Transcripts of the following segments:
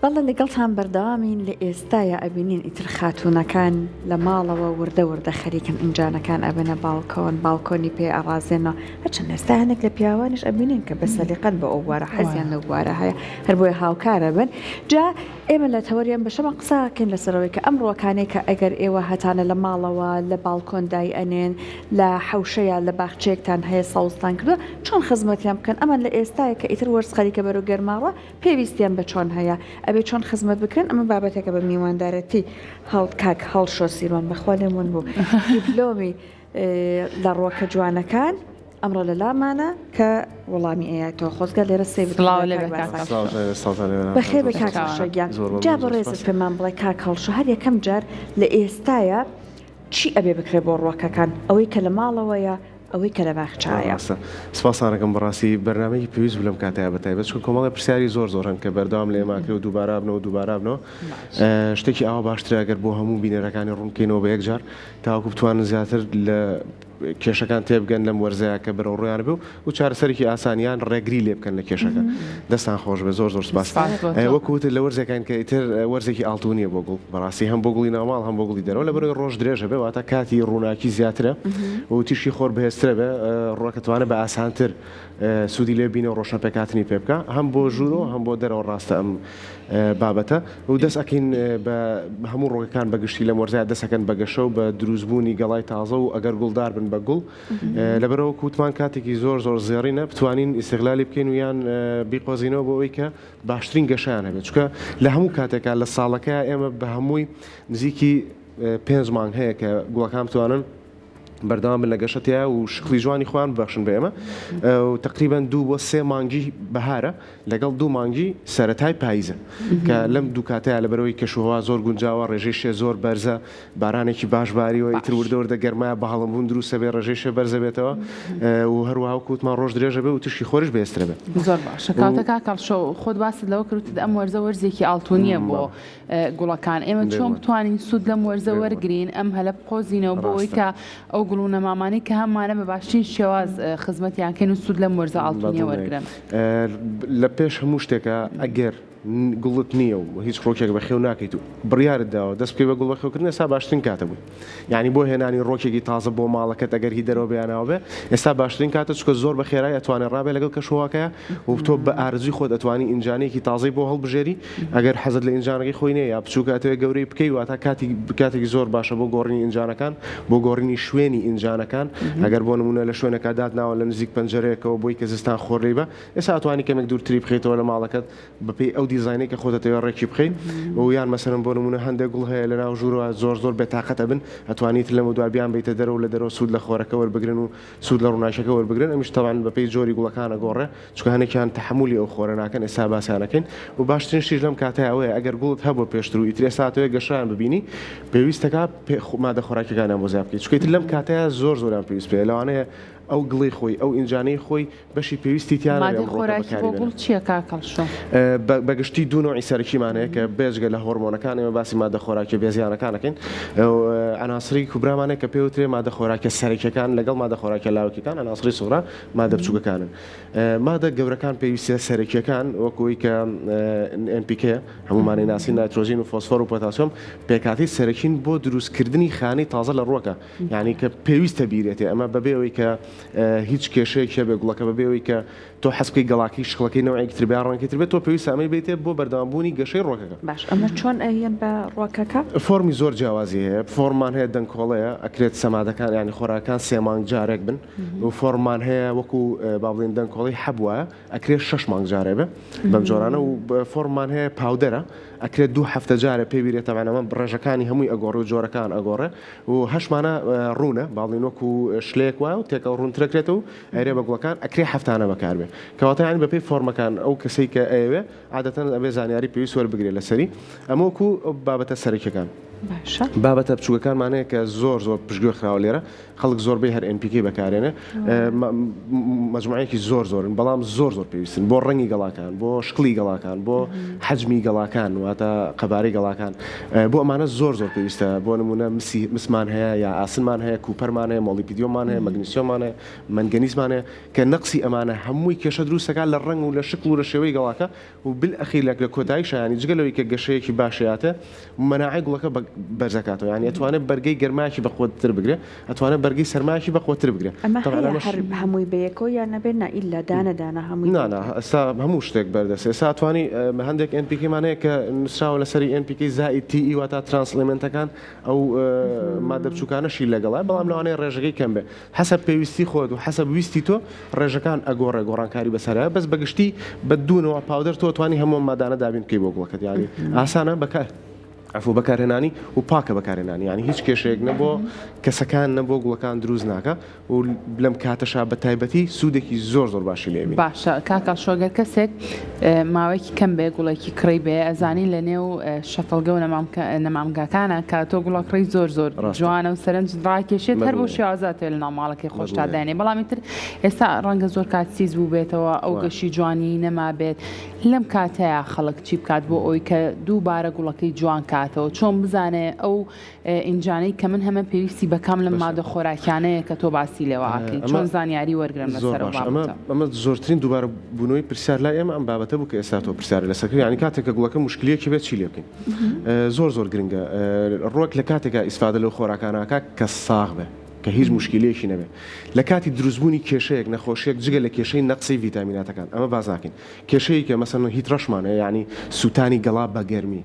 بەڵێ لەگەڵتان بەردەوامین لە ئێستایا ئەبینین ئیتر خاتوونەکان لە ماڵەوە وردە وردە خەریکن ئینجانەکان ئەبەنە باڵکۆن باڵکۆنی پێ ئەڕازێنەوە هەرچەند ئێستا هەنێک لە پیاوانیش ئەبینین کە بە سەلیقەن بۆ ئەو بوارە حەزیان لەو بوارە هەیە هەر بۆیە هاوکارە بن جا ئێمە لە تەوەری ئەم بەشەمان قسە ئەکەین لەسەر ئەوەی کە ئەم ڕووەکانەی کە ئەگەر ئێوە هەتانە لە ماڵەوە لە باڵکۆن دای ئەنێن لە حەوشەیا لە باخچەیەکتان هەیە سەوزتان کردووە چۆن خزمەتیان بکەن ئەمان لە ئێستایە کە ئیتر وەرز خەریکە بەرەو گەرما ڕا پێویستیان بە چۆن هەیە ئەبێ چۆن خزمەت بکرێن ئەمە بابەتێکە بە میواندارەتی هەڵ کاک هەڵشۆ سیروان بەخوا لێم ون بوو دیپلۆمی لە ڕوەکە جوانەکان ئەمڕۆ لە لامانە کە وەڵامی ئەیاتەوە خۆزگە لێرە سەیر بکەم سڵاو لێ کاک بێ کاک باسان. هەڵشۆ. بەخێر بێ کاک هەڵشۆ گیان جا بەڕێزت پێمان بڵێ کاک هەڵشۆ هەر یەکەم جار لە ئێستایا چی ئەبێ بکرێ بۆ ڕوەکەکان ئەوەی کە لە ماڵەوەیە ئەوەی کە لە باخچایە. ڕاستە. سپاستان ئەکەم بەڕاستی بەرنامەیەکی پێویست بوو لەم کاتەیا بەتایبەت چونکە کۆمەڵێ پرسیاری زۆر زۆر هەن کە بەردەوام لە ئێمە ئەکرێ و دووبارە ئەبنەوە و دووبارە ئەبنەوە شتێکی ئاوا باشترە ئەگەر بۆ هەموو بینەرەکانی ڕوون بکەینەوە بە یەک جار تاوەکو بتوانن زیاتر لە کێشەکان تێبگەن لەم وەرزەیا کە بەرەو ڕوویان بێ و چارەسەرێکی ئاسان یان ڕێگری لێ بکەن لە کێشەکە. دەستان خۆش بێ زۆر زۆر سپاس. سپاس بۆ تۆ. وەکو وتت لە وەرزێکاین کە ئیتر وەرزێکی ئاڵتونیە بۆ گوڵ بەڕاستی هەم بۆ گوڵی ناوماڵ هەم بۆ گوڵی دەرەوە لەبەرئەوەی ڕۆژ درێژە بێ واتە کاتی ڕووناکی زیاترە و تیشکی خۆر بەهێزترە بێ ڕووەکە توانێ بە ئاسانتر سوودی لێ بینێ و ڕۆشنە پێکهاتنی پێ بکا هەم بۆ ژوورەوە هەم بۆ دەرەوە ڕاستە ئەم بابەتە و دەست ئەکەین بە هەموو ڕۆگەکان بە گشتی لەم وەرزە دەست ئەکەن بە گەشە و بە دروستبوونی گەڵای تازە و ئەگەر گوڵدار بن بە گوڵ لەبەرئەوە کوتمان کاتێکی زۆر زۆر زێڕینە بتوانین ئیستغلالی بکەین و یان بیقۆزینەوە بۆ ئەوەی کە باشترین گەشەیان هەبێت چونکە لە هەموو کاتێکا لە ساڵەکە ئێمە بە هەمووی نزیکی پێنج مانگ هەیە کە گوڵەکان بتوانن بەردەوام بن لە گەشە تیا و شکڵی جوانی خۆیان ببەخشن بە ئێمە و تقریبا دوو بۆ سێ مانگی بەهارە لەگەڵ دوو مانگی سەرەتای پاییزە کە لەم دوو کاتەیە لەبەرەوەی کەشوهەوا زۆر گونجاوە ڕێژەی شێ زۆر بەرزە بارانێکی باش باریوە ئیتر وردە وردە گەرمایە بەهەڵمبوون دروستە بێ ڕێژەی شێ بەرزە بێتەوە و هەروەها وەکو وتمان ڕۆژ درێژە بێ و تیشکی خۆریش بەهێزترە بێ. زۆر باشە کاتە کاک هەڵشۆ خۆت باست لەوە کرد وتت ئەم وەرزە وەرزێکی ئاڵتونیە بۆ گوڵەکان ئێمە چۆن بتوانین سوود لەم وەرزە وەرگین ئەم هەلە بقۆزینەوە بۆ ئەوەی کە ئەو گوڵ و نەمامانەی کە هەمانە بە باشترین شێواز خزمەتیان کەین و سوود لەم وەرزە ئاڵتونیە وەرگرن. لە پێش هەموو شتێکا ئەگەر گوڵت نییە و هیچ ڕۆکێک بەخێو ناکەیت و بڕیارت داوە دەست بکەی بە گوڵ بەخێوکردن ئێستا باشترین کاتە بووی یعنی بۆ هێنانی ڕۆکێکی تازە بۆ ماڵەکەت ئەگەر هی دەرەوە بیاناوە بێ ئێستا باشترین کاتە چونکە زۆر بە خێرای ئەتوانێ ڕابێ لەگەڵ کەشوهەواکەیا و تۆ بە ئارەزووی خۆت ئەتوانی ئینجانەیەکی تازەی بۆ هەڵبژێری ئەگەر حەزت لە ئینجانەکەی خۆی نیە یا بچووکە ئەتەوێ گەورەی بکەی واتا کاتی کاتێکی زۆر باشە بۆ گۆڕینی ئینجانەکان بۆ گۆڕینی شوێنی ئینجانەکان ئەگەر بۆ نمونە لە شوێنەکە داتناوە لە نزیک پەنجەرەیەکەوە بۆی کە زستان خۆر لێی بە ئێستا ئەتوانی کەمێک دوورتری بخەیتەوە لە ماڵەکەت بەپێی ئەو دیزاینەی کە خۆت ئەتەوێ ڕێکی بخەی و یان مەسەلەن بۆ نمونە هەندێک گوڵ هەیە لە ناو ژوورەوە زۆر زۆر بێتاقەت ئەبن ئەتوانیت لەمەودوا بیانبەیتە دەرەوە و لە دەرەوە سوود لە خۆرەکە وەربگرن و سوود لە ڕووناکیەکە وەربگرن ئەمیش تەبعەن بەپێی جۆری گوڵەکان ئەگۆڕێ چونکە هەنێکیان تەحەمولی ئەو خۆرە ناکەن ئێستا باسیان ئەکەین و باشترین شتیش لەم کاتەیا ئەوەیە ئەگەر گوڵت هەبووە پێشتر و ئیتر ئێستا ئەتەوێ گەشەیان ببینی پێویستەکا مادە خۆراکیەکانیان بۆ زیاد بکەیت چونکە ئیتر لەم کاتەیا زۆر زۆریان پێویست پێیە لەوانەیە ئەو گڵی خۆی ئەو ئینجانەی خۆی بەشی پێویستی تیا نەبێ مادەی ئەم ڕۆکە خۆراکی بەکاری بۆ بێنێ. گوڵ چییە کاک هەڵشۆ؟ بە گشتی دوو نەوعی سەرەکیمان هەیە کە بێجگە لە هۆرمۆنەکان ئێمە باسی مادە خۆراکیە بێزیانەکان ئەکەین عەناسری کوبرامان هەیە کە پێ وترێ مادە خۆراکیە سەرەکیەکان لەگەڵ مادە خۆراکیە لاوەکیەکان عەناسری سوغرا مادە بچووکەکانن مادە گەورەکان پێویستە سەرەکیەکان وەکو ئەوەی کە NPK هەموومانی ناسین نایترۆجین و فۆسفۆر و پۆتاسیۆم پێکهاتەی سەرەکین بۆ دروستکردنی خانەی تازە لە ڕووەکە یانی کە پێویستە بیرێتێ ئەمە بەبێ ئەوەی کە هیچ کێشەیەک هەبێ گوڵەکە بەبێ ئەوەی کە تۆ حەز بکەی گەڵاکەی شکڵەکەی نەوعێکی تر بێ یا ڕەنگەکەی تر بێت تۆ پێویستە ئەمەی بەیتێ بۆ بەردەوامبوونی گەشەی ڕووەکەکە. باش ئەمە چۆن ئەیەن بە ڕووەکەکە؟ فۆرمی زۆر جیاوازی هەیە فۆرممان هەیە دەنکۆڵەیە ئەکرێت سەمادەکان یانی خۆراکەکان سێ مانگ جارێک بن و فۆرممان هەیە وەکو با بڵێین دەنکۆڵەی حەب وایە ئەکرێت شەش مانگ جارێ بێ بەم جۆرانە و فۆرممان هەیە powder ە ئەکرێت دوو هەفتە جارێ پێ بیرێت تەبعەن ئەمە ڕێژەکانی هەمووی ئەگۆڕێ و جۆرەکان ئەگۆڕێ و هەشمانە ڕوونە با بڵێین وەکو شلەیەک وایە و تێکەڵ ڕوونترەکرێتەوە و ئەیرێ بە گوڵەکان ئەکرێ هەفتانە بەکاربێ کەواتە یانی بەپێی فۆرمەکان ئەو کەسەی کە ئەیەوێ عادەتەن ئەبێ زانیاری پێویست وەربگرێ لەسەری ئەمە وەکو بابەتە سەرەکیەکان باشە. بابەتە بچووکەکانمان هەیە کە زۆر زۆر پشتگوێ خراوە لێرە خەڵک زۆربەی هەر NPK بەکارێنێ مەجموعەیەکی زۆر زۆرن بەڵام زۆر زۆر پێویستن بۆ ڕەنگی گەڵاکان بۆ شکڵی گەڵاکان بۆ حەجمی گەڵاکان واتە قەبارەی گەڵاکان بۆ ئەمانە زۆر زۆر پێویستە بۆ نمونە مسی مسمان هەیە یا ئاسنمان هەیە copper مان هەیە مۆلیبدینۆمان هەیە مەگنیسیۆمان هەیە. هەیە، مەنگەنیزمان هەیە کە نەقسی ئەمانە هەمووی کێشە دروست دەکات لە ڕەنگ و لە شکڵ و لە شێوەی گەڵاکە و بالئەخیر لە کۆتاییشا یانی جگە لەوەی کە گەشەیەکی باش ئەیاتێ مەناعەی گوڵەکە بەرزەکاتەوە یانی ئەتوانێت بەرگەی گەرمایەکی بەقوەتتر بگرێ ئەتوانێت بەرگەی سەرمایەکی بەقوەتتر بگرێ ئەمە تەبعەن هەیە ئەمەش هەر هەمووی بەیەکەوە یان نەبێ نا ئیلا دانە دانە هەمووی نا نا بەیەکەوە؟ ئێستا هەموو شتێک بەردەستە ئێستا ئەتوانی هەندێک NPK مان هەیە کە نووسراوە لەسەری NPK زائید TE واتا trace element ەکان ئەو مادە بچووکانەشی لەگەڵە بەڵام لەوانەیە ڕێژەکەی کەم بێ حەسەب پێویستی خۆت و حەسەب ویستی تۆ ڕێژەکان ئەگۆڕێ گۆڕانکاری بەسەرایە بەس بەگشتی بە دوو نەوع powder تۆ توانی هەموو ئەم مادانە دابین بکەی بۆ گوڵەکەت یانی ئاسانە بەکار عەفو بەکارهێنانی و پاکە بەکارهێنانی یانی هیچ کێشەیەک نە بۆ کەسەکان نە بۆ گوڵەکان دروست ناکا و لەم کاتەشا بە تایبەتی سوودێکی زۆر زۆر باشی لێ بینی. باشە کاک ئەڵشۆ گەر کەسێک ماوەیەکی کەم بێ گوڵێکی کڕی بێ ئەزانین لە نێو شەتڵگە و نەمامگاکانە کە تۆ گوڵە کڕی زۆر زۆر جوانە و سەرنج ڕاکێشێت هەر بۆ شێوازە تۆ لە ناو ماڵەکەی خۆشتا دانێ بەڵام ئیتر ئێستا ڕەنگە زۆر کات سیز بوو بێتەوە ئەو گەشی جوانی نەمابێت لەم کاتەیە خەڵک چی بکات بۆ ئەوی کە دووبارە گوڵەکەی جوان کاتەوە چۆن بزانێ ئەو ئینجانەی کە من هەمە پێویستی بە کام لەم مادە خۆراکیانەیە کە تۆ باسی لێوە ئەکەی چۆن زانیاری وەرگرم لەسەر ئەو بابەتە؟ ئەمە زۆرترین دووبارە بوونەوەی پرسیار لای ئێمە ئەم بابەتە بوو کە ئێستا تۆ پرسیارت لەسەر کرد یانی کاتێک کە گوڵەکە موشکلیەکی بێت چی لێ بکەین زۆر زۆر گرنگە ڕوەک لە کاتێکا ئیسفادە لەو خۆراکانە ئەکا کە ساغ بێ کە هیچ موشکیلەیەکی نەبێ لە کاتی دروستبوونی کێشەیەک نەخۆشیەک جگە لە کێشەی نەقسی ڤیتامیناتەکان ئەمە باس ناکەین کێشەیەکە مەسەن هیت ڕەشمان هەیە یانی سووتانی گەڵا بە گەرمی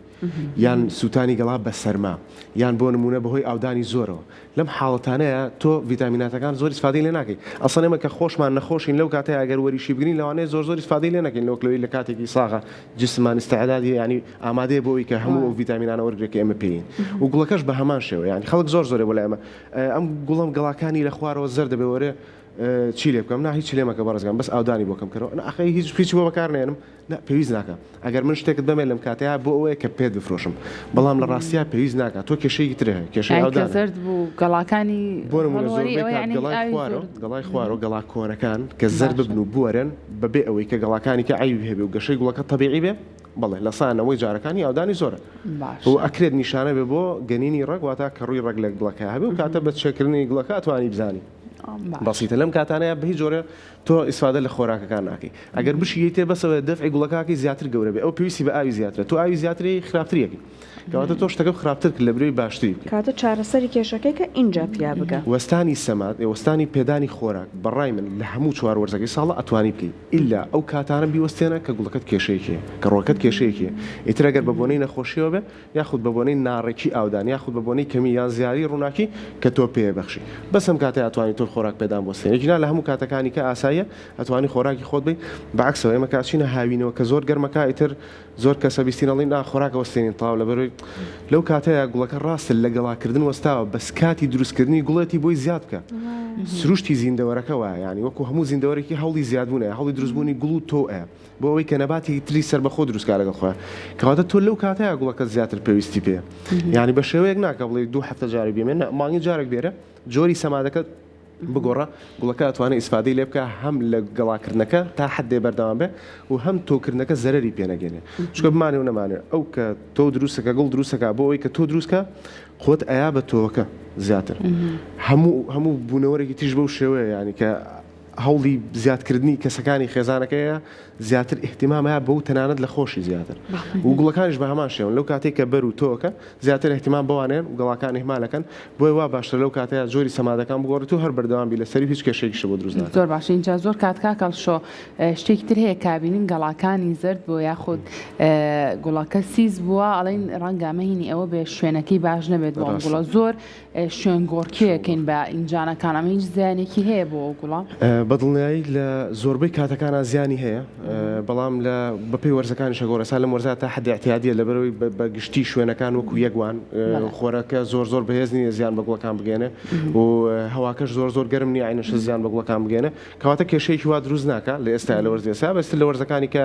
یان سووتانی گەڵا بە سەرما یان بۆ نموونە بەهۆی ئاودانی زۆرەوە لەم حاڵەتانەیا تۆ ڤیتامیناتەکان زۆر ئیسفادەی لێ ناکەی ئەسڵەن ئێمە کە خۆشمان نەخۆشین لەو کاتەیا ئەگەر وەریشی بگرین لەوانەیە زۆر زۆر ئیسفادەی لێ نەکەین لەوەک لەوەی لە کاتێکی ساغا جسممان ئیستعدادی هەیە یانی ئامادەیە بۆ ئەوەی کە هەموو ئەو ڤیتامینانە وەرگرێت کە ئێمە پێیین و گوڵەکەش بە هەمان شێوە یانی خەڵک زۆر زۆرێ بۆ لای ئێمە ئەم گوڵەم گەڵاکانی لە خوارەوە زەردە بێ وەرێ چی لێ بکەم نا هیچ لێ مەکە بەڕێزگان بەس ئاودانی بۆ کەم کەرەوە نا ئەخەی هیچ هیچ بۆ بەکار نێنم نا پێویست ناکا ئەگەر من شتێکت بەمێ لەم کاتەیا بۆ ئەوەیە کە پێت بفرۆشم بەڵام لە ڕاستیا پێویست ناکا تۆ کێشەیەکی تر هەیە کێشەی یانی کە ئاودانە زەرد بوو گەڵاکانی بۆ نمونە هەڵوەری زۆربەی ئەوە کات یانی گەڵای ئاوی خوارەوە زۆر گەڵای خوارەوە گەڵا کۆنەکان کە زەرد باشە ببن و بوەرێن بەبێ ئەوەی کە گەڵاکانی کە عەیبی هەبێ و گەشەی گوڵەکە تەبیعی بێ بەڵێ لە سا نەوەی جارەکانی ئاودانی زۆرە و باشە ئەکرێت نیشانە بێ بۆ گەنینی ڕەگ واتا کەڕووی ڕەگ لە گوڵەکە هەبێ و کاتە بە چێکردنی گوڵەکە ئەتوانی بزانی باشە بەسیتە لەم کاتانەیا بە هیچ جۆرێ تۆ ئیسفادە لە خۆراکەکان ناکەی ئەگەر بشیەیتێ بەسەوە دەفعی گوڵەکاکەی زیاتر گەورە بێ ئەو پێویستی بە ئاوی زیاترە تۆ ئاوی زیاتری خراپتری ئەکەی کەواتە تۆ شتەکە خراپتر کرد لە برۆی باشتری بکەی. کەواتە چارەسەری کێشەکەی کە ئینجا پیا بگە. وەستانی سەماد وەستانی پێدانی خۆراک بە ڕای من لە هەموو چوار وەرزەکەی ساڵا ئەتوانی بکەی ئیلا ئەو کاتانە بیوەستێنە کە گوڵەکەت کێشەیەکی هەیە کە ڕۆکەت کێشەیەکی هەیە ئیتر ئەگەر بە بۆنەی نەخۆشیەوە بێ یاخود بە بۆنەی ناڕێکی ئاودان یاخود بە بۆنەی کەمی یان زیادی ڕووناکی کە تۆ پێ بەخشی بەس ئەم کاتەی ئەتوانی تۆ خۆراک پێدان بوەستێنی گینا لە هەموو کاتەکانی کە ئاساییە ئەتوانی خۆراکی خۆت بی بە عەکسەوە ئێمە کە ئەچینە هاوینەوە کە زۆر گەرمەکە ئیتر زۆر کەسە بیستین ئەڵین ئا خۆراک ئەوەستێنین تەواو لەبەرەوەی لەو کاتەیە گوڵەکە ڕاستە لە گەڵاکردن وەستاوە بەس کاتی دروستکردنی گوڵێتی بۆی زیاد بکە سروشتی زیندەوەرەکە وایە یانی وەکو هەموو زیندەوەرێکی هەوڵی زیادبوونە هەوڵی دروستبوونی گوڵ و تۆو ئەیە بۆ ئەوەی کە نەباتی تری سەربەخۆ دروست کا لەگەڵ خۆیان کەواتە تۆ لەو کاتەیا گوڵەکەت زیاتر پێویستی پێیە یانی بە شێوەیەک ناکە بڵێ دوو هەفتە جارێک بێمێ نا مانگی جارێک بێرە جۆری سەمادەکە بگۆڕە گوڵەکە ئەتوانێت ئیسفادەی لێ بکە هەم لە گەڵاکردنەکە تا حدێ بەردەوام بێ و هەم تۆکردنەکە زەرەری پێ نەگەێنێ چونکە بمانێ و نەمانێ ئەو کە تۆ دروستەکە گوڵ دروستەکە بۆ ئەوەی کە تۆ دروستکە قوت ئەیا بە تۆوەکە زیاتر هەموو هەموو بوونەوەرێکی تیژ بەو شێوەیە ینی کە هەوڵی زیادکردنی کەسەکانی خێزانەکەیە زیاتر ئیهتیمام هەیە بەو تەنانەت لە خۆشی زیاتر و گوڵەکانیش بە هەمان شێوەن لەو کاتێک کە بەر و تۆکە زیاتر ئیهتیمام بەوانەیەن و گەڵاکان ئیهمالەکەن بۆیە وا باشترە لەو کاتەیا جۆری سەمادەکان بگۆڕیت و هەر بەردەوام بی لەسەری و هیچ کێشەیەکیشت بۆ دروست ناکات. زۆر باشە ئینجا زۆر کات کاک هەڵشۆ شتێکی تر هەیە کابینین گەڵاکانی زەرد بووە یاخود گوڵەکە سیس بووە ئەڵێن ڕەنگە ئەمە هینی ئەوە بێ شوێنەکەی باش نەبێت بۆ ئەم ڕاستە. گوڵە زۆر شوێنگۆڕکێکەین بە ئینجانەکان ئەمە هیچ زیانێکی هەیە بۆ ئەو گوڵە؟ بە دڵنیایی لە زۆربەی کاتەکانا زیانی هەیە بەڵام لە بەپێی وەرزەکانیش ئەگۆڕێ ئێستا لەم وەرزا تا حەدی ئیعتیادیە لەبەرئەوەی بە گشتی شوێنەکان وەکو یەک وان خۆرەکە زۆر زۆر بەهێز نییە زیان بە گوڵەکان بگەێنێ و هەواکەش زۆر زۆر گەرم نییە عینەشە زیان بە گوڵەکان بگەێنێ کەواتە کێشەیەکی وا دروست ناکا لە ئێستا لە وەرزی ئێستا بەس لە وەرزەکانی کە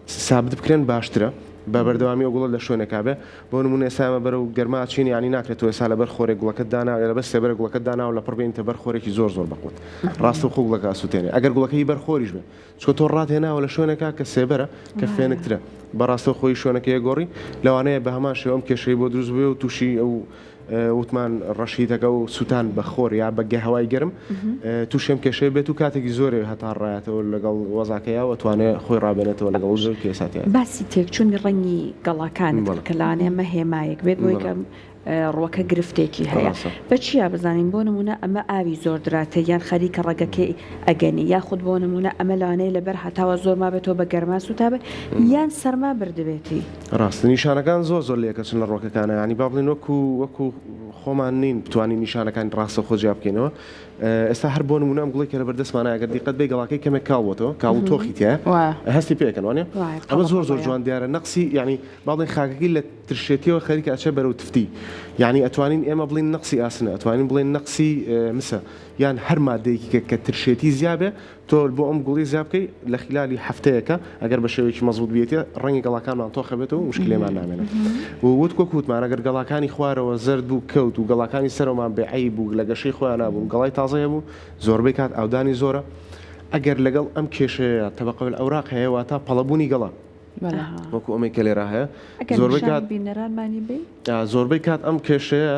سابت بکرێن باشترە بە بەردەوامی ئەو گوڵە لە شوێنێکا بێ بۆ نمونە ئێستا ئێمە بەرەو گەرما ئەچین یانی ناکرێت تۆ ئێستا لەبەر خۆرێک گوڵەکەت دانا یا لەبەر سێبەرێک گوڵەکەت دانا و لەپڕ بێنیتە بەر خۆرێکی زۆر زۆر بەقوەت ڕاستەوخۆ گوڵەکە ئەسوتێنێ ئەگەر گوڵەکە هی بەر خۆریش بێ چونکە تۆ ڕات هێناوە لە شوێنێکا کە سێبەرە کە فێنکترە بە ڕاستەوخۆیی شوێنەکەی ئەگۆڕی لەوانەیە بە هەمان شێوە ئەم کێشەی بۆ دروست ببێ و تووشی ئەو وتمان ڕەشیتەکە و سووتان بە خۆر یا بە گەهوای گەرم تووشی ئەم کێشەیە بێت و کاتێکی زۆرێ هەتا ڕایەتەوە لەگەڵ وەزاکەیا و ئەتوانێ خۆی ڕابێنێتەوە لەگەڵ زۆر کێساتیا. باسی تێکچوونی ڕەنگی گەڵاکانت کرد کە لەوانەیە ئەمە هێمایەک بێت بۆی کە ڕووەکە گرفتێکی هەیە بە چیا بزانین بۆ نمونە ئەمە ئاوی زۆر دراتێ یان خەریکە ڕەگەکەی ئەگەنی یاخود بۆ نمونە ئەمە لەوانەیە لەبەر هەتاوە زۆر مابێتەوە بە گەرما سوتابێ یان سەرما بردبێتی. ڕاستە نیشانەکان زۆر زۆر لێکەچن لە ڕۆکەکانە یانی با بڵێین وەکو وەکو خۆمان نین بتوانین نیشانەکانی ڕاستەوخۆ جیا بکەینەوە ئێستا هەر بۆ نمونە ئەم گوڵەی کە لەبەر دەستمانە ئەگەر دیقەت بەی گەڵاکەی کەمێک کاڵ بۆتەوە کاڵ و تۆخی تیایە هەستی پێ ئەکەن وانە ئەمە زۆر زۆر جوان دیارە نەقسی یانی با بڵێین خاکەکەی لە ترشێتیەوە خەریکە ئەچێ بەرەو تفتی یانی ئەتوانین ئێمە بڵێین نەقسی ئاسنە ئەتوانین بڵێین نەقسی مسە یان هەر مادەیەکی کە کە ترشێتی زیابێ تۆ بۆ ئەم گوڵی زیا بکەی لە خلالی هەفتەیەکە ئەگەر بە شێوەیەکی مەزبوط بێتێ ڕەنگی گەڵاکانمان تۆخە بێتەوە مشکلێمان نامێنێت و وت وەک وتمان ئەگەر گەڵاکانی خوارەوە زەرد بوو کەوت و گەڵاکانی سەرەوەمان بێ عەیب بوو لە گەشەی خۆیان نابوون گەڵای تازە هەبوو زۆربەی کات ئاودانی زۆرە ئەگەر لەگەڵ ئەم کێشەیە تەبەقە ئەوراق هەیە واتە پەڵەبوونی گەڵا وەکو ئەمەی کە لێرە هەیە زۆربەی کات بینەرانمانی بی زۆربەی کات ئەم کێشەیە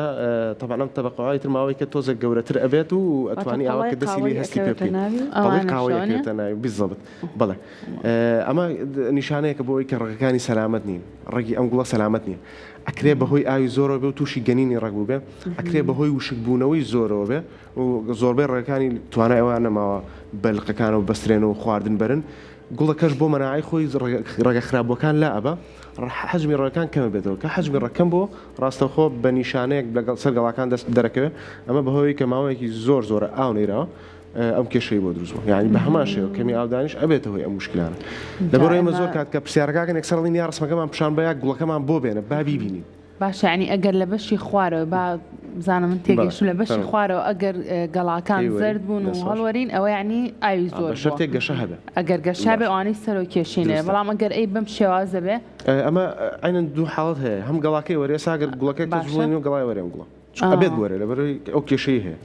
تەبعەن ئەم تەبەقەوای تر ماوەی کە تۆزێک گەورەتر ئەبێت و ئەتوانی ئاوا کە دەستی لێ هەستی پێ بکەیت پەڵەی قاوەی ئەکەوێتە ناوی بالضبط بەڵێ ئەمە نیشانەیەکە بۆ ئەوەی کە ڕەگەکانی سەلامەت نین ڕەگی ئەم گوڵە سەلامەت نییە ئەکرێ بەهۆی ئاوی زۆرەوە بێ و تووشی گەنینی ڕەگ بووبێ ئەکرێ بەهۆی وشکبوونەوەی زۆرەوە بێ و زۆربەی ڕەگەکانی توانای ئەوەیان نەماوە بە لقەکانەوە بەسترێنەوە و خواردن بەرن گوڵەکەش بۆ مەناعەی خۆی ڕەگە خراپبووەکان لا ئەبا، حەجمی ڕەگەکان کەم ئەبێتەوە، کە حەجمی ڕەگ کەم بوو ڕاستەوخۆ بە نیشانەیەک لەگەڵ سەر گەڵاکان دەست دەرەکەوێت، ئەمە بەهۆی کە ماوەیەکی زۆر زۆرە ئاو نەیراوە ئەم کێشەی بۆ دروست بووە، یانی بە هەمان شێوە کەمی ئاودانیش ئەبێتە هۆی ئەم موشکیلانە. لەبەرئەوەی ئێمە زۆر کات کە پرسیارەکە ئەکەن یەکسەر ئەڵێین یا ڕەسمەکەمان پیشان بە یا گوڵەکەمان بۆ بێنە با بیبینین. باشە یانی ئەگەر لە بەشی خوارەوە با بزانم من تێگەیشتم لە بەشی خوارەوە ئەگەر گەڵاکان زەرد بوون و هەڵوەرین ئەوە یانی ئاوی زۆر بە شەرتێک گەشە هەبێ ئەگەر گەشە بێ ئەوانەی سەرەوە کێشەی نەبێ بەڵام ئەگەر ئەی بەم شێوازە بێ ئەمە عەینەن دوو حاڵەت هەیە هەم گەڵاکەی وەرێ ئێستا ئەگەر گوڵەکەی تۆ بڵێن و گەڵای وەرێ ئەم گوڵە چونکە ئەبێت بوەرێ لەبەرئەوەی ئەو کێشەی هەیە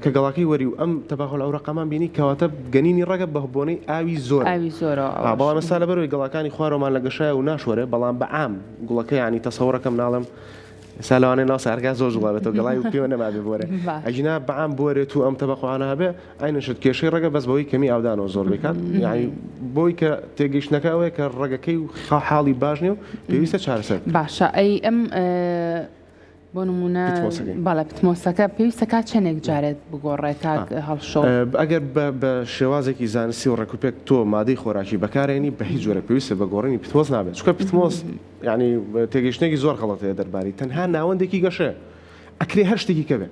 کە گەڵاکەی وەری و ئەم تەباخۆل ئەوراقەمان بینی کەواتە گەنینی ڕەگە بە بۆنەی ئاوی زۆر ئاوی زۆرەوە ئەوەش. بەڵام ئێستا لەبەرئەوەی گەڵاکانی خوارەوەمان لە گەشایە و ناشۆرێ بەڵام بە عام گوڵەکە یانی تەسەوڕەکەم ناڵێم ئێستا لەوانەیە ناو سارگا زۆر جوڵا بێتەوە گەڵای و پێوە نەمابێ بۆرێ ئەگینا بە عام بۆرێت و ئەم تەبەقوانە هەبێ عەینەن شت کێشەی ڕەگە بەس بەوەی کەمی ئاودانەوە زۆربەی کات یانی بۆی کە تێگەیشتنەکە ئەوەیە کە ڕەگەکەی و حاڵی باش نیە و پێویستە چارەسەر بکرێت. باشە ئەی ئەم بۆ نمونە پتمۆسەکەی. بەڵێ پتمۆسەکە پێویستە کات چەندێک جارێت بگۆڕێ کاک هەڵشۆ؟ ئەگەر بە بە شێوازێکی زانستی و ڕێکوپێک تۆ مادەی خۆراکی بەکارێنی بە هیچ جۆرێک پێویستت بە گۆڕینی پتمۆس نابێت چونکە پتمۆس یانی تێگەیشتنێکی زۆر غەڵەت هەیە دەربارەی تەنها ناوەندێکی گەشەیە ئەکرێ هەر شتێکی کە بێ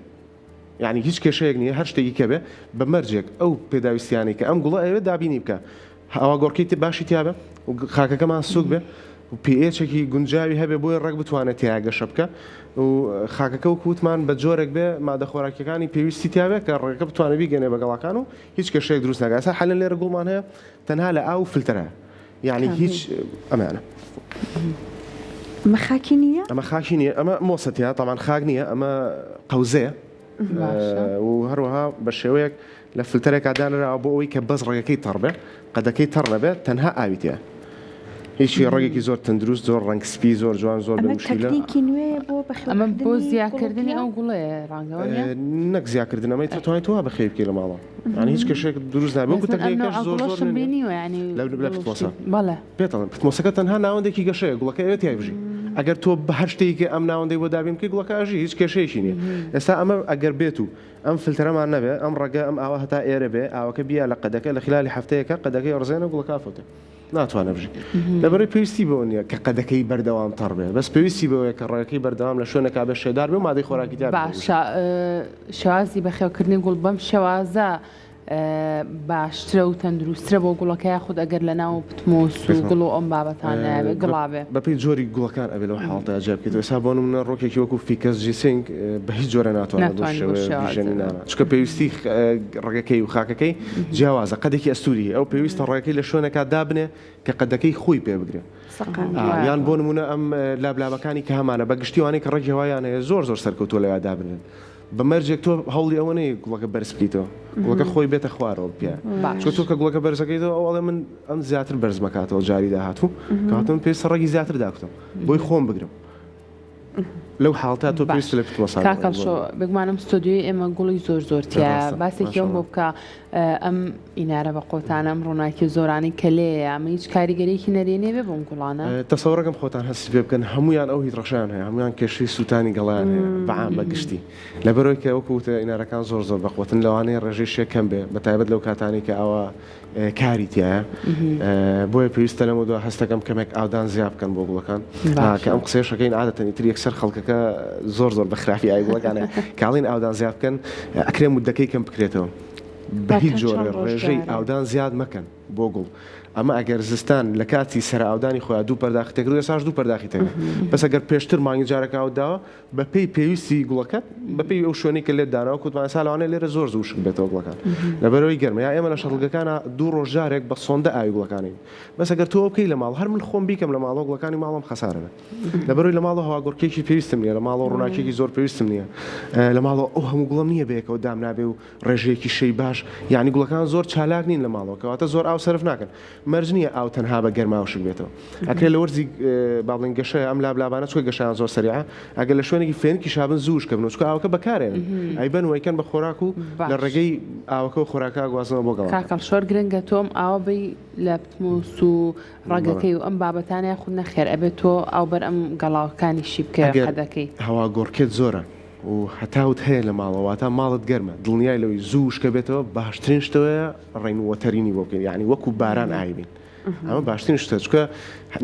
یانی هیچ کێشەیەک نییە هەر شتێکی کە بێ بە مەرجێک ئەو پێداویستیانەی کە ئەم گوڵە ئەیەوێت دابینی بکە هەواگۆڕکێی باشی تیابێ و خاکەکەمان سووک بێ و pH ێکی گونجاوی هەبێ بۆیە ڕەگ بتوانێت تیا گەشە بکە و خاکەکە وەکو وتمان بە جۆرێک بێ مادە خۆراکیەکانی پێویستی تیابێ کە ڕەگەکە بتوانێت بیگەنێ بە گەڵاکان و هیچ کێشەیەک دروست ناکات ئێستا حالەن لێرە گوڵمان هەیە تەنها لە ئاو و فلتەرە یعنی هیچ ئەمانە ئەمە خاکی نییە؟ ئەمە خاکی نییە ئەمە مۆسە تیا تاوان خاک نییە ئەمە قەوزەیە و هەروەها بە شێوەیەک لە فلتەرێکا دانراوە بۆ ئەوەی کە بەس ڕەگەکەی تەڕ بێ قەدەکەی تەڕ نەبێت تەنها ئاوی تێ هیچی ڕەگێکی زۆر تەندروست زۆر ڕەنگ سپی زۆر جوان زۆر بە مشکلە تەکنیکی نوێ بۆ ئەمە بۆ زیاکردنی ئەو گوڵەیە ڕەنگەوە نەک زیاکردنەوەی تۆ توانیت وا بەخێوی بکەی لە ماڵەوە یانی هیچ کێشەیەک دروست نابێت وەکو تەکنیکەکەش زۆر زۆر بینیوە یانی لە پتمۆسە بەڵێ پێت ئەڵێم پتمۆسەکە تەنها ناوەندێکی گەشەیە گوڵەکە ئەوێ تیای بژی ئەگەر تۆ بە هەر شتێکی ئەم ناوەندەی بۆ دابین بکەی گوڵەکە ئەژی هیچ کێشەیەکی نییە ئێستا ئەمە ئەگەر بێت و ئەم فلتەرەمان نەبێ ئەم ڕەگە ئەم ئاوە هەتا ئێرە بێ ئاوەکە بیا لە قەدەکە لە خلالی هەفتەیەکە قەدەکەی ڕزێنە گوڵەکە ئەفەوتێ ناتوانێ بژی لەبەرەی پێویستی بەوە نییە کە قەدەکەی بەردەوام تەڕ بێ بەس پێویستی بەوەیە کە ڕەگەکەی بەردەوام لە شوێنێکا بێ شێدار بێ و مادەی خۆراکی تیا بێ باشە شێوازی بەخێوکردنی گوڵ بەم شێوازە باشترە و تەندروسترە بۆ گوڵەکە یاخود ئەگەر لەناو پتمۆس و گوڵ و ئەم بابەتانە گڵا بێ؟ بەپێی جۆری گوڵەکان ئەبێ لەو حاڵەتە جیا بکەیتەوە ئێستا بۆ نمونە ڕۆکێکی وەکو ficus ginseng بە هیچ جۆرە ناتوانێت بەو شێوەیە بیژێنی نانا چونکە پێویستی ڕەگەکەی و خاکەکەی جیاوازە قەدێکی ئەستوری هەیە ئەو پێویستە ڕەگەکەی لە شوێنێکا دابنێ کە قەدەکەی خۆی پێ بگرێ یان بۆ نمونە ئەم لابلابەکانی کە هەمانە بە گشتی وانەی کە ڕەگی هەوایان هەیە زۆر زۆر سەرکەوتووە لەویا دابنرێن بە مەرجێک تۆ هەوڵی ئەوە نەی گوڵەکە بەرز بکەیتەوە گوڵەکە خۆی بێتە خوارەوە پێ چۆ تۆ کە گوڵەکە بەرزەکەیتەوە ئەو ئەڵێ من ئەم زیاتر بەرز مەکاتەوە جاری داهاتوو کاتم پێویستە ڕەگی زیاتر داکوتم بۆی خۆم بگرم. لەو حاڵەتە تۆ باش پێویستە لە پتمەسان کاک هەڵشۆ بێگومان ئەم ستۆدیۆی ئێمە گوڵی زۆر زۆر تیایە ڕاستە باسێکی ئەوم بۆ ماشاءاللە. بکە ئەم ئینارە بە قۆتانە ئەم ڕووناکی و زۆرانەی کە لێیە ئەمە هیچ کاریگەریەکی نەرێنی بێ بۆم گوڵانە؟ تەسەوڕەکەم خۆتان هەستی پێ بکەن هەموویان ئەو هیت ڕەشەیان هەیە هەموویان کێشەی سووتانی گەڵایان هەیە بە عام بە گشتی لەبەرئەوەی کە وەکو وتە ئینارەکان زۆر زۆر بەقوەتن لەوانەیە ڕێژەی شێ کەم بێ بە تایبەت لەو کاتانەی کە ئاوا کاری تیایە بۆیە پێویستە لەمە دوا هەستەکەم کەمێک ئاودان زیاد بکەن بۆ گوڵەکان کە ئەم قسەیەشەکەین عادەتەن ئیتر یەکسەر خەڵکەکە زۆر زۆر بە خراپی ئاوی گوڵەکانە کاڵین ئاودان زیاد بکەن ئەکرێ مدەکەی کەم بکرێتەوە بە هیچ جۆرێ ڕێژەی ئاودان زیاد مەکەن بۆ گوڵ ئەمە ئەگەر زستان لە کاتی سەر ئاودانی خۆیان دوو پەرداخی تێکرد ئێستاش دوو پەرداخی تێکرد بەس ئەگەر پێشتر مانگی جارێک ئاوت داوە بەپێی پێویستی گوڵەکەت بەپێی ئەو شوێنەی کە لێت داناوە کوتمان ئێستا لەوانەیە لێرە زۆر زوو وشک بێتەوە گوڵەکان لەبەرئەوەی گەرمە یا ئێمە لە شەتڵگەکانا دوو ڕۆژ جارێک بە سۆندە ئاوی گوڵەکانین بەس ئەگەر تۆ ئەوە بکەی لە ماڵ هەر من خۆم بیکەم لە ماڵەوە گوڵەکانی ماڵم خەسارەبێ لەبەرئەوەی لە ماڵەوە هەواگۆڕکێکی پێویستم نییە لە ماڵەوە ڕووناکیەکی زۆر پێویستم نییە لە ماڵەوە ئەو هەموو گوڵەم نییە بەیەکەوە دامنابێ و ڕێژەیەکی شەی باش یعنی گوڵەکان زۆر چالاک نین لە ماڵەوە کەواتە زۆر ئاو سەرف ناکەن مەرج نییە ئاو تەنها بە گەرما وشک بێتەوە. ئەکرێ لە وەرزی با بڵێین گەشەیە ئەم لابلابانە چونکە گەشەیان زۆر سەریعە ئەگەر لە شوێنێکی فێنکیشا بن زوو وشکە بنەوە چونکە ئاوەکە بەکارێنن ئەیبەن و ئەیکەن بە خۆراک و لە باش. ڕێگەی ئاوەکەوە خۆراکە ئەگوازنەوە بۆ کاک گەڵاکان. هەڵشۆر گرنگە تۆ ئەم ئاوە بەی لە پتمۆس و بەڵێ. ڕەگەکەی و ئەم بابەتانە یاخود نەخێر ئەبێت تۆ ئاو بەر ئەم گەڵاکانیشی بکەوێ ئەگەر قەدەکەی. هەواگۆڕکێت زۆرە و هەتاوت هەیە لە ماڵەوە واتا ماڵت گەرمە دڵنیای لەوەی زوو وشکە بێتەوە باشترین شتەوەیە rain water ینی بۆ بکەین یانی وەکو باران ئاوی بین ئەمە باشترین شتە چونکە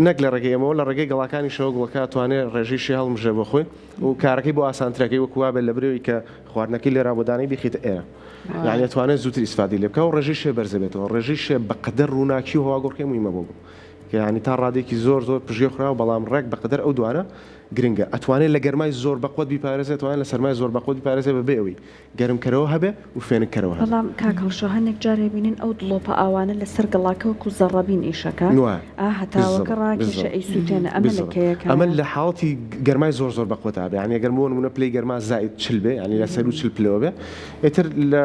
نەک لە ڕێگەی ئێمەوە لە ڕێگەی گەڵاکانیشەوە گوڵەکە ئەتوانێ ڕێژەی شێ هەڵمژێ بۆ خۆی و کارەکەی بۆ ئاسانترەکەی وەکو وابێت لە برەوی کە خواردنەکەی لێرا بۆ دانەی بیخیتە ئێرە یعنی ئەتوانێت زووتر ئیسفادەی لێ بکا و ڕێژەی شێ بەرزە بێتەوە ڕێژەی شێ بەقەدەر ڕووناکی و هەواگۆڕکێ موهیمە بۆ گوڵ کە یعنی تا ڕادەیەکی زۆر زۆر پشتگوێ خراوە بەڵام ڕێک بەقەدەر ئەو دوانە گرنگە ئەتوانێت لە گەرمای زۆر بەقوەت بیپارێزێت ئەتوانێت لە سەرمای زۆر بەقوەت بیپارێزێت بەبێ ئەوەی گەرمکەرەوە هەبێ و فێنککەرەوە هەبێ. بەڵام کاک هەڵشۆ هەنێک جار ئەبینین ئەو دڵۆپە ئاوانە لەسەر گەڵاکە وەکو زەڕەبین ئیشەکا وایە ئا هەتاوەکە بالضبط ڕاکێشێ بالضبط ئەیسوتێنێ ئەمە لە بالضبط کەیەکایە؟ ئەمە لە حاڵەتی گەرمای زۆر زۆر بەقوەتا بێ یانی ئەگەر بۆ نمونە پلەی گەرما زائید 40 بێ یانی لە سەروو 40 پلەوە بێ ئیتر لە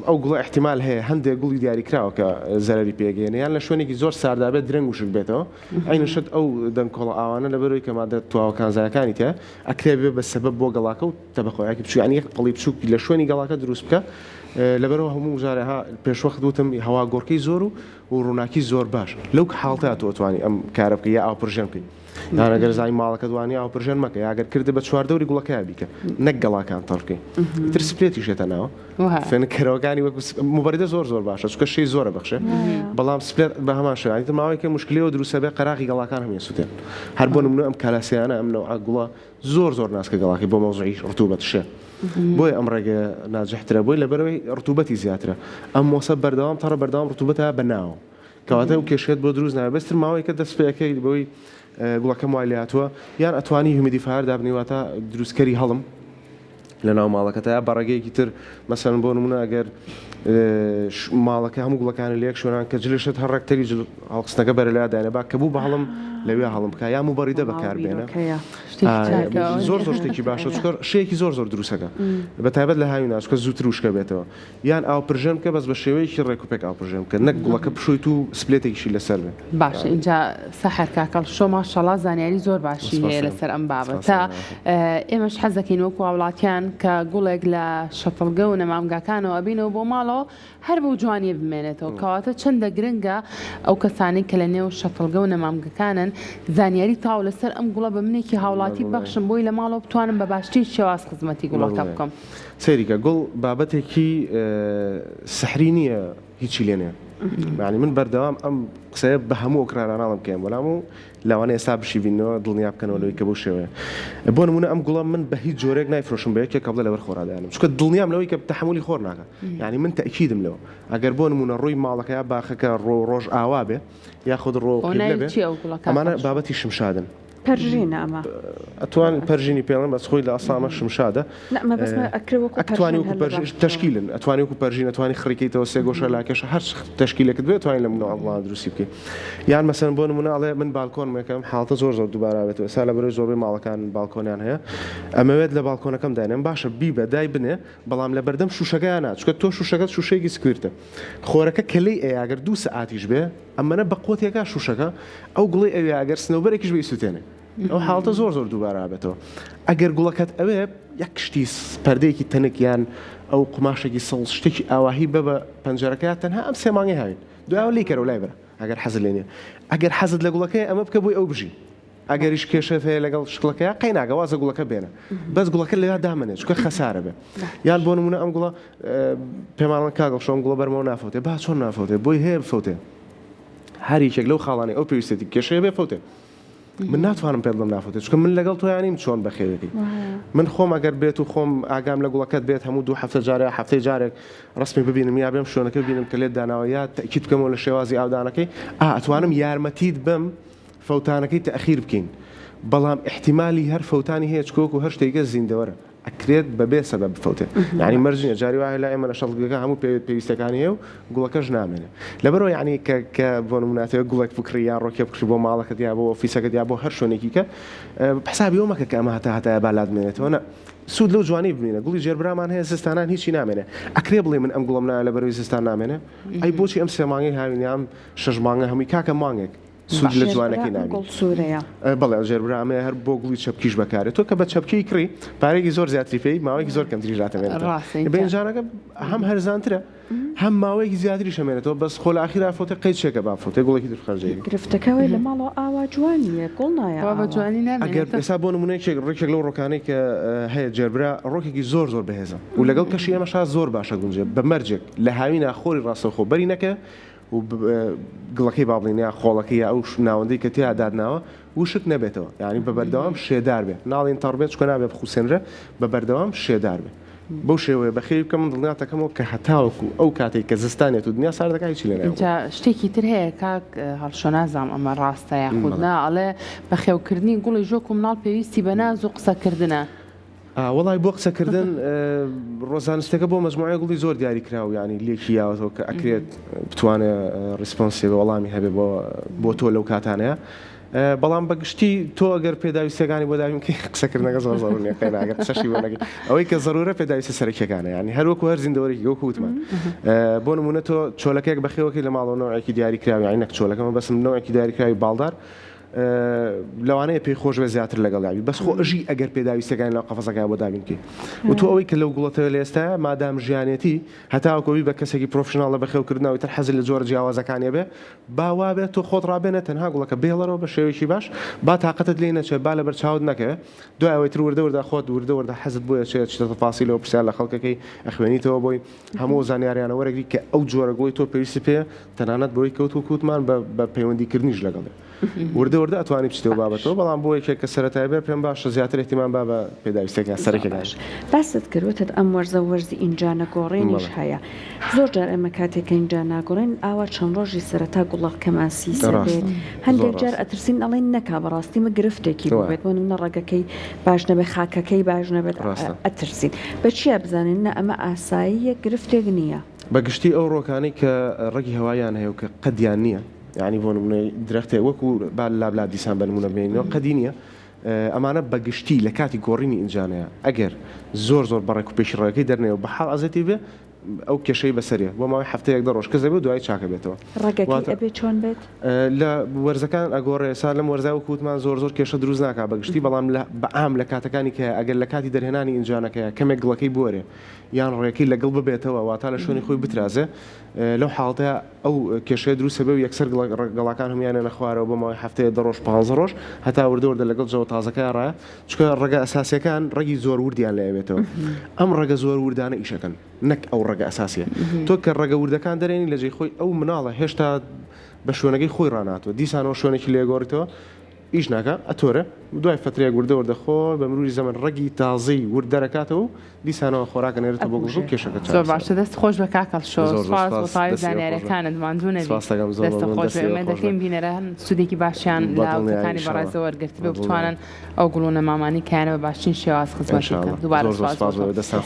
ئەو گوڵە ئیحتیمال هەیە هەندێک گوڵی دیاریکراوە کە زەرەری پێگەیەنێ یان لە شوێنێکی زۆر ساردا بێت درەنگ وشک بێتەوە عەینە شت ئەو دەنکۆڵە ئاوانە لەبەرئەوەی کە مادە تواوە کانزایەکانی تیایە ئەکرێ ببێ بە سەبەب بۆ گەڵاکە و تەبەقۆیەکی بچوک یانی یەک پەڵی بچوک لە شوێنی گەڵاکە دروست بکە لەبەرەوە هەموو جارێ ها پێشوەخت وتم هەوا گۆڕکەی زۆر و و ڕووناکی زۆر باش لەو حاڵتە تۆ توانی ئەم کارە بکەی یا ئاوپرژێن بکەی یان ئەگەر زانی ماڵەکەت وانی ئاوپرژێن مەکە یا ئەگەر کردت بە چواردەوری گوڵەکەیا بیکە نەک گەڵاکان تەڕ بکەی ئیتر split یش یەتە ناوە فێنککەرەوەکانی وەکو مبەریدە زۆر زۆر باشە چونکە شەی زۆرە بەخشێ بەڵام split بە هەمان شێوە ئیتر ماوەیەکە موشکلەیەوە دروستە بێ قەراغی گەڵاکان هەمووی سوتێن هەر بۆ نمونە ئەم کالاسیانە ئەم نەوعە گوڵە زۆر زۆر ناسکە گەڵاکەی بۆ مەوزوعی ڕتوبەت شێ بۆیە ئەم ڕێگەیە ناجحترە بۆی لەبەرەوەی ڕتوبەتی زیاترە ئەم مۆسە بەردەوام تەڕە بەردەوام ڕتوبەتە بە ناوە کەواتە ئەو کێشەیەت بۆ دروست نابێت بەس تر ماوەیەکە دەست پێ ئەکەیت بەوەی گوڵەکەم وای لێهاتووە یان ئەتوانی humidifier دابنێی واتە دروستکەری هەڵم لە ناو ماڵەکەتا یا بە ڕێگەیەکی تر مەسەلەن بۆ نمونە ئەگەر ماڵەکە هەموو گوڵەکانی لە یەک شوێنان کە جلشت هەر ڕێکتەری جل هەڵخستنەکە بەرە لەویا دانێ با کە بوو بە هەڵم لەوێ هەڵم بکە یا موبەڕیدە بەکار بێنە زۆر زۆر شتێکی باشە چونکە شەیەکی زۆر زۆر دروستەکە بە تایبەت لە هاوینا چونکە زووتر وشکە بێتەوە یان ئاو پرژێن بکە بەس بە شێوەیەکی ڕێک و پێک ئاو پرژێن بکە نەک گوڵەکە بشۆیت و split ێکیشی لەسەر بێ. باشە ئینجا سەحەر کاکەڵ شۆ ماشەڵا زانیاری زۆر باشی هەیە لەسەر ئەم بابەتە ئێمەش حەز دەکەین وەکو هاوڵاتیان کە گوڵێک لە شەتڵگە و نەمامگاکانەوە ئەبینەوە بۆ ماڵەوە هەر بەو جوانیە بمێنێتەوە کەواتە چەندە گرنگە ئەو کەسانەی کە لە نێو شەتڵگە و نەمامگەکانن زانیاری تەواو لەسەر ئەم گوڵە بە منێکی هاوڵاتی ببەخشن بۆی لە ماڵەوە بتوانم بە باشترین شێواز خزمەتی گوڵەکە بکەم. سەیری کە گوڵ بابەتێکی سحری نییە هیچی لێ نییە یعنی من بەردەوام ئەم قسەیە بە هەموو ئەو کڕیارانە ئەڵێم کە وەلام و لەوانەیە ئێستا بشیبینەوە دڵنیا بکەنەوە لەوەی کە بەو شێوەیە بۆ نمونە ئەم گوڵە من بە هیچ جۆرێک نایفرۆشم بە یەکێک کە بڵێ لەبەر خۆرا دایانم چونکە دڵنیام لەوەی کە تەحەمولی خۆر ناکا یعنی من تەئکیدم لەوە ئەگەر بۆ نمونە ڕووی ماڵەکە یا باخەکە ڕۆ ڕۆژ ئاوا بێ یاخود ڕۆ قیبلە بێ ئەمانە بابەتی شمشادن پەرژینە ئەمە. ئەتوان پەرژینی پێڵێن بەس خۆی لە ئەسڵا ئەمە شمشادە. نا مەبەستمە ئەکرێ وەکو ئەتوانی پەرژین وەکو هەر لە پەرژین باخچەوە. تەشکیلن ئەتوانی وەکو پەرژین ئەتوانی خڕیکەیتەوە سێگۆشە لاکێشە هەر تەشکیلێکت بوێ ئەتوانی لەم نەوعە گوڵانە دروستی بکەی یان مەسەلەن بۆ نمونە ئەڵێ من بالکۆنم یەکەم حاڵەتە زۆر زۆر دووبارە ئەبێتەوە ئێستا لەبەرەوەی زۆربەی ماڵەکان بالکۆنیان هەیە ئەمەوێت لە بالکۆنەکەم داینێم باشە بیبە دای بنێ بەڵام لە بەردەم شوشەکەیا نا چونکە تۆ شوشەکەت شوشەیەکی square ە خۆرەکە کە لێی ئەیا گەر دوو سەعاتیش بێ ئەمەنە بە قوتێکا شوشەکە ئەو گوڵەی ئەوێ ئەگەر سنەوبەرێکیش بێ ئیسوتێنێ. ئەو حاڵتە زۆر زۆر دووبارە بێتەوە ئەگەر گوڵەکەت ئەوێ یەک شتی پەردەیەکی تەنک یان ئەو قوماشێکی سەوز شتێکی ئاواهی بە بە پەنجەرەکە تەنها ئەم سێ مانگەی هاوین دوایەوە لێی کەرەوە لای بەرە ئەگەر حەزت لێ نییە ئەگەر حەزت لە گوڵەکەیە ئەمە بکە بۆی ئەو بژی ئەگەریش کێشەت هەیە لەگەڵ شکڵەکەیا قەیناکە وازە گوڵەکە بێنە بەس گوڵەکە لەوێ دامەنێ چونکە خەسارە بێ یان بۆ نمونە ئەم گوڵە پێمانڵێن کاک هەڵشۆ ئەم گوڵە بەرمەوە نافەوتێ با چۆن نافەوتێ بۆی هەیە بفەوتێ هەر یەکێک لەو خاڵانەی ئەو پێویستێتی کێشەیە بێ فەوتێ من ناتوانم پێت بڵێم نافەوتێ چونکە من لەگەڵ تۆیان نیم چۆن بەخێوێکی من خۆم ئەگەر بێت و خۆم ئاگام لە گوڵەکەت بێت هەموو دوو هەفتە جارێ هەفتەی جارێک ڕسمی ببینم یا بێم شوێنەکە ببینم کە لێت داناوە یا تەکیید بکەمەوە لە شێوازی ئاودانەکەی ئا ئەتوانم یارمەتیت بم فەوتانەکەی تەئخیر بکەین بەڵام ئیحتیمالی هەر فەوتانی هەیە چونکە وەکو هەر شتێکە زیندەوەرە ئەکرێت بەبێ سەبەب بفەوتێت یعنی مەرج نیە جاری وایە لای ئێمە لە شەڵگەکە هەموو پێویستەکانی هەیە و گوڵەکەش نامێنێ لەبەرەوە یعنی کە کە بۆ نموناتەوە گوڵێک بکڕی یا ڕۆکێ بکڕی بۆ ماڵەکەت یا بۆ ئۆفیسەکەت یا بۆ هەر شوێنێکی کە حسابی ئەوە مەکە کە ئەمە هەتا هەتایە با لات بمێنێتەوە نا سوود لەو جوانی ببینە گوڵی ژێربرامان هەیە زستانان هیچی نامێنێ ئەکرێ بڵێ من ئەم گوڵم ناوێ لەبەرەوەی زستان نامێنێ ئەی بۆچی ئەم سێ مانگەی هاوین یا ئەم شەش مانگە هەمووی کاکە مانگێک سوود لە جوانەکەی نابینی. گوڵ سوورەیە. بەڵێ ژێربرا ئەمەیە هەر بۆ گوڵی چەپکیش بەکارێت تۆ کە بە چەپکەی کڕی پارەیەکی زۆر زیاتری پێی ماوەیەکی زۆر کەمتریش راتەمێنێتەوە ڕاستە ئینجا. بێنجانەکە هەم هەرزانترە هەم ماوەیەکی زیاتریش ئەمێنێتەوە بەس خۆ لە ئاخیرا فۆتێ قەی چێکە با فۆتێ گوڵێکی تر خەرجەکەی. گرفتەکە ئەوەیە لە ماڵەوە ئاوا جوان نییە گوڵ نایە وا بە ئاوا. جوانی ئەگەر نامێنێتەوە. ئێستا بۆ نموونە یەکێک ڕێکێک لەو ڕۆکانەی کە هەیە جێربرا ڕۆکێکی زۆر زۆر بەهێزە و لەگەڵ کەشی ئێمەشا زۆر باشە گونجێ بە مەرجێک لە هاوینا خۆری ڕاستەوخۆ بەری نەکە و گڵەکەی با بڵێین یا خۆڵەکەی یا ئەو ناوەندەی کە تێیا دادناوە وشک نەبێتەوە یانی بە بەردەوام شێدار بێ ناڵێن تەڕ بێت چونکە نابێ بخوسێنرێ بە بەردەوام شێدار بێ بەو شێوەیە بەخێوی بکە من دڵنیاتەکەمەوە کە هەتاوەکو ئەو کاتەی کە زستانێت و دنیا سارد دەکات هیچی لێ نایەوە. ئینجا شتێکی تر هەیە کاک هەڵشۆ نازانم ئەمە ڕاستە یاخود نا ئەڵێ بەخێوکردنی گوڵی ژۆک و مناڵ پێویستی بە ناز و قسەکردنە. وەڵای بۆ قسە کردن ڕۆ زانستەکە بۆ مەجموعەی گوڵی زۆر دیاری کراو یانی لێکی یاوەتەوە کە ئەکرێت بتوانێ response ی وەڵامی هەبێ بۆ بۆ تۆ لەو کاتانەیە بەڵام بە گشتی تۆ ئەگەر پێداویستەکانی بۆ دابین بکەی قسەکردنەکە زۆر زەرور نییە قەینا ئەگەر قسەشی بۆ نەکەی ئەوەی کە زەرورە پێداویستە سەرەکیەکانە یانی هەر وەکو هەر زیندەوەرێکی وەکو وتمان بۆ نمونە تۆ چۆلەکەیەک بەخێوەکەی لە ماڵەوە نەوعێکی دیاری کراوی یانی نەک چۆلەکە مەبەستم نەوعێکی دیاری کراوی باڵدار لەوانەیە پێی خۆش بێت زیاتر لەگەڵ یاوی بەس خۆ ئەژی ئەگەر پێداویستەکانی لەو قەفەزەکە بۆ دابین بکەی و تۆ ئەوەی کە لەو گوڵەتەوە لە ئێستا مادام ژیانێتی هەتاوەکو بی بە کەسێکی professional لە بەخێوکردنەوەی تر حەزی لە جۆرە جیاوازەکانی بێ با وابێت تۆ خۆت ڕابێنە تەنها گوڵەکە بهێڵەرەوە بە شێوەیەکی باش با تاقەتت لێی نەچێت با لەبەر چاوت نەکەوێ دوای ئەوەی تر وردە وردە خۆت وردە وردە حەزت بۆیە چێت چیتە تەفاسیلەوە پرسیار لە خەڵکەکەی ئەخوێنیتەوە بۆی هەموو زانیاریانە وەرەگری کە ئەو جۆرە گوڵی تۆ پێویستی پێ تەنانەت بەوەی کەوت وەک وتمان بە پەیوەندی کردنیش لەگەڵی وردە وردە ئەتوانی بچیتەوە بابەتەوە بەڵام بۆ یەکێک کە سەرەتای بێ پێم باشە زیاتر اهتمام با بە پێداویستەکان سەرەکیەکان. باست کرد وتت ئەم وەرزە وەرزی ئینجا نەگۆڕێنیش هەیە زۆر جار ئێمە کاتێک کە ئینجا ناگۆڕێن ئاوا چەند ڕۆژی سەرەتا گوڵەکەمان سیسە بێت هەندێک جار ئەترسین ئەڵێن نەکا بەڕاستی مە گرفتێکی بووبێت بۆ نمونە ڕەگەکەی باش نەبێت خاکەکەی باش نەبێت ئەترسین بە چیا بزانین نا ئەمە ئاساییە گرفتێک نییە؟ بە گشتی ئەو ڕۆکانەی کە ڕەگی هەواییان هەیە و کە قەدیان نییە یانی بۆ نمونە درەختێک وەکو با لابلاب دیسان بە نمونە بێنینەوە قەدی نییە ئەمانە بە گشتی لە کاتی گۆڕینی ئینجانەیە ئەگەر زۆر زۆر بە ڕێک و پێکی ڕێگەکەی دەرنەیەوە بە حاڵ ئەزێتی بێ ئەو کێشەی بەسەرێ بۆ ماوەی هەفتەیەک دە ڕۆژ کز ئەبێ و دوایی چاک ئەبێتەوە. ڕەگەکەی ئەبێ چۆن بێت؟ لە وەرزەکان ئەگۆڕێ ئێستا لەم وەرزە وەکو وتمان زۆر زۆر کێشە دروست ناکا بە گشتی بەڵام لە بە عام لە کاتەکانی کە ئەگەر لە کاتی دەرهێنانی ئینجانەکەیە کەمێک گڵەکەی بوەرێ یان ڕێکەی لەگڵ ببێتەوە واتا لە شوێنی خۆی بترازێ لەو حاڵەتەیا ئەو کێشەیە دروست ئەبێ و یەکسەر گەڵاکان هەموویان ئەنە خوارەوە بۆ ماوەی هەفتەیە دە ڕۆژ پانزە ڕۆژ هەتا وردە وردە لەگەڵ جەوە تازەکەیا ڕایە چونکە ڕەگە ئەساسیەکان ڕەگی زۆر وردیان لێ ئەبێتەوە ئەم ڕەگە زۆر وردانە ئیشەکەن نەک ئەو ڕەگە ئەساسیە تۆ کە ڕەگە وردەکان دەرێنی لە جێی خۆی ئەو مناڵە هێشتا بە شوێنەکەی خۆی ڕاناتوە دیسانەوە شوێنێکی لێ گۆڕیتەوە ئیش ناکا ئەتۆرێ دوای فترەیەک وردە وردە خۆی بە مروری زەمەن ڕەگی تازەی ورد دەرەکاتەوە و دیسانەوە خۆراک ئەنێرێتەوە بۆ گوڵ و کێشەکە زۆر چارەسەر باشە دەست خۆش بە کاک هەڵشۆ زۆر زۆر سوپاس بۆ سوپاس تەواوی دەستی ئێوە خۆش بێ زانیاریەکانت ماندوو نەبی سوپاس دەکەم زۆر دەستت مەمنون خۆش بێ دەستی ئێوە ئومێد خۆش بێ دەکەین بینەران سوودێکی باشیان بە لە دڵنیایی وتەکانی ان شاء الله بەڕێزەوە وەرگرتبێ بە و دڵنیایی بتوانن ئەو گوڵ و نەمامانەی کەیانە بە باشترین شێواز ان خزمەتی شاء بکەن الله دووبارە زۆر زۆر سوپاس بۆ سوپاس تۆ. بۆ دەستان.